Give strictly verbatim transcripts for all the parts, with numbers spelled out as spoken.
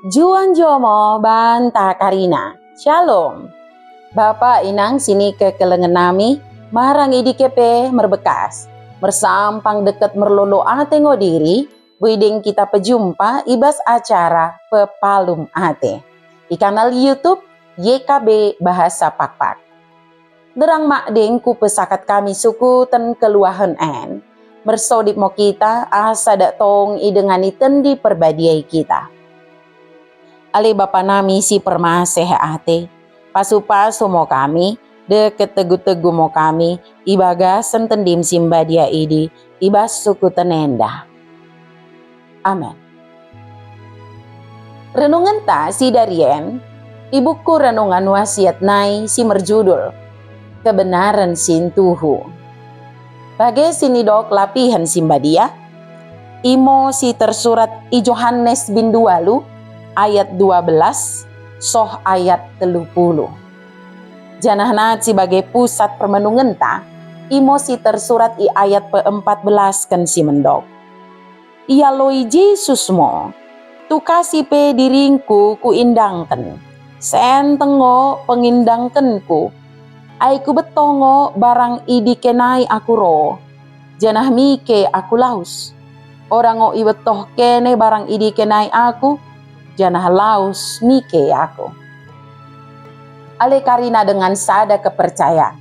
Njuah-njuah mo banta karina. Shalom. Bapa inang sini kekelengen nami, marang idike pe merbekas. Mersampang deket merlolo ate ngo diri, buiding kita pejumpa i bas acara Pepalum Ate. I kanal YouTube Y K B Bahasa Pakpak. Nderang makding kupesakat kami sukuten keluahen en. Mersodip mo kita, asa dak tong idengani tendi perbadia i kita. Ale Bapa nami si permaseh ate, pasu-pasu mo kami, deket tegu-tegu mo kami, i bagasen tendim si mbadia idi, i bas sukuten enda. Amen. Renungenta si darien i buku Renungan Wasiat nai si merjudul Kebenaren si Ntuhu. Bage si nidok lapihen si mbadia, imo si tersurat i Johanes bindu walu ayat dua belas soh ayat telu puluh. Janahna si bage pusat permenungenta, imo si tersurat i ayat peempat belasken si mendok. Ialoi Jesus mo, "Tukasi pe diringKu Kuindangken, senteng ngo pengindangkenKu. Ai Kubetoh ngo barang idike nai Aku ro, janah mike Aku lawes. Oda ngo ibetoh kene barang idike nai Aku, janah lawes mike Aku." Ale karina dengan sada kepercayan.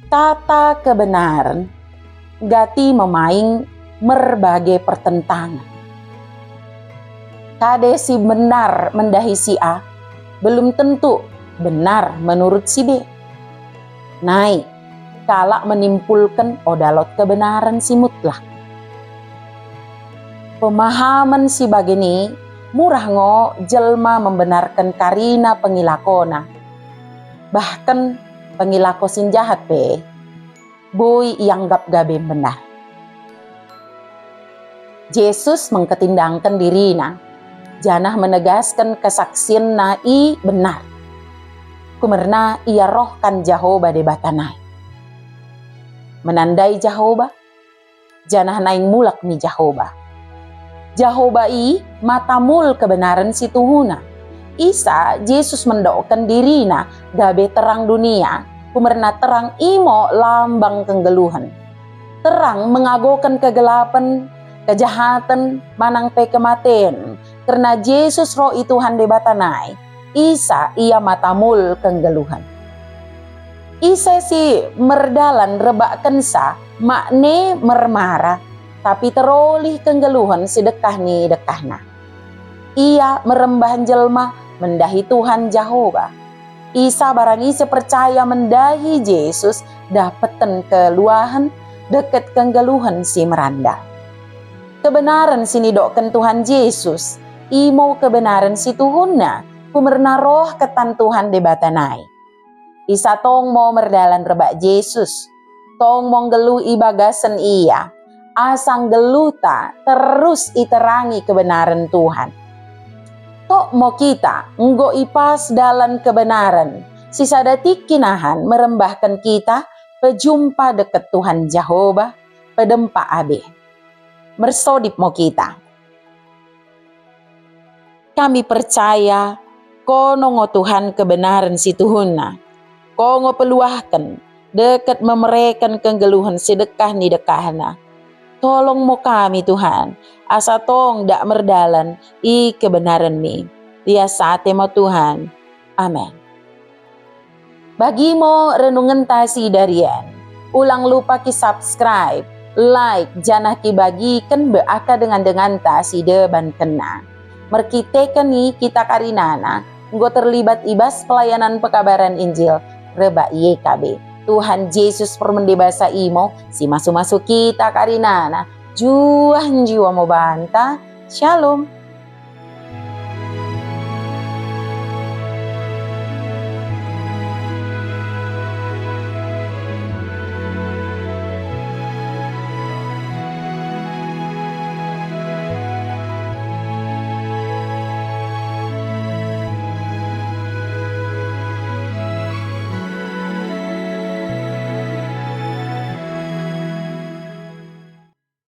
Kata kebenaren gati memaing merbage pertentangan. Kade si benar mendahi si A, belum tentu benar menurut si B. Nai, kalak menimpulken oda lot kebenaren si mutlak. Pemahamen si bageni murah ngo jelma membenarken karina pengilakona. Bahken pengilako si njahat pe boi ianggap gabe benar. Jesus mengketindangken dirina, janah menegasken kesaksienna i benar. Kumerna ia rohkan Jehoba Dibata nai. Menandai Jehoba, janah naing mulak mi Jehoba. Jehoba i mata mul kebenaren si tuhuna. Isa, Jesus mendokken dirina gabe terang dunia, kumerna terang imo lambang kenggeluhen. Terang mengagoken kegelapen, kejahaten, manang pe kematen, kerna Jesus roh i Tuhan Dibata nai. Isa ia mata mul kenggeluhen. Ise si merdalan rebakkensa makne mermara, tapi terolih kenggeluhen si dekah ni dekahna. Ia merembah jelma mendahi Tuhan Jehoba. Isa barang ise percaya mendahi Jesus dapeten keluahen deket kenggeluhen si merandal. Kebenaren si nidokken Tuhan Jesus, imo kebenaren si tuhuna, kumerna roh ketan Tuhan Dibata nai. Isa tong mo merdalan rebak Jesus, tong mo nggeluh i bagasen Ia, asa nggeluhta terus iterangi kebenaren Tuhan. Tok mo kita enggo i bas dalan kebenaren, si sada tik kinahan merembahken kita pejumpa deket Tuhan Jehoba, pedempa abe. Mersodip mo kita. Kami percaya, Ko ngo Tuhan kebenaren si tuhuna. Ko ngo peluahken, deket memereken kenggeluhen si dekah ni dekahna. Tolong mo kami, Tuhan, asa tong dak merdalan i kebenaren mi. Lias ate mo, Tuhan. Amen. Bagimo renungenta si darian. Ulang lupa ki subscribe, like, janah ki bagiken be aka dengan-denganta si debankenna. Merkiteken i kita karinana enggo terlibat i bas pelayanan pekabaran Injil rebak Y K B. Tuhan Jesus permende basa imo si masu-masu kita karinana. Juah-njuah mo banta. Shalom.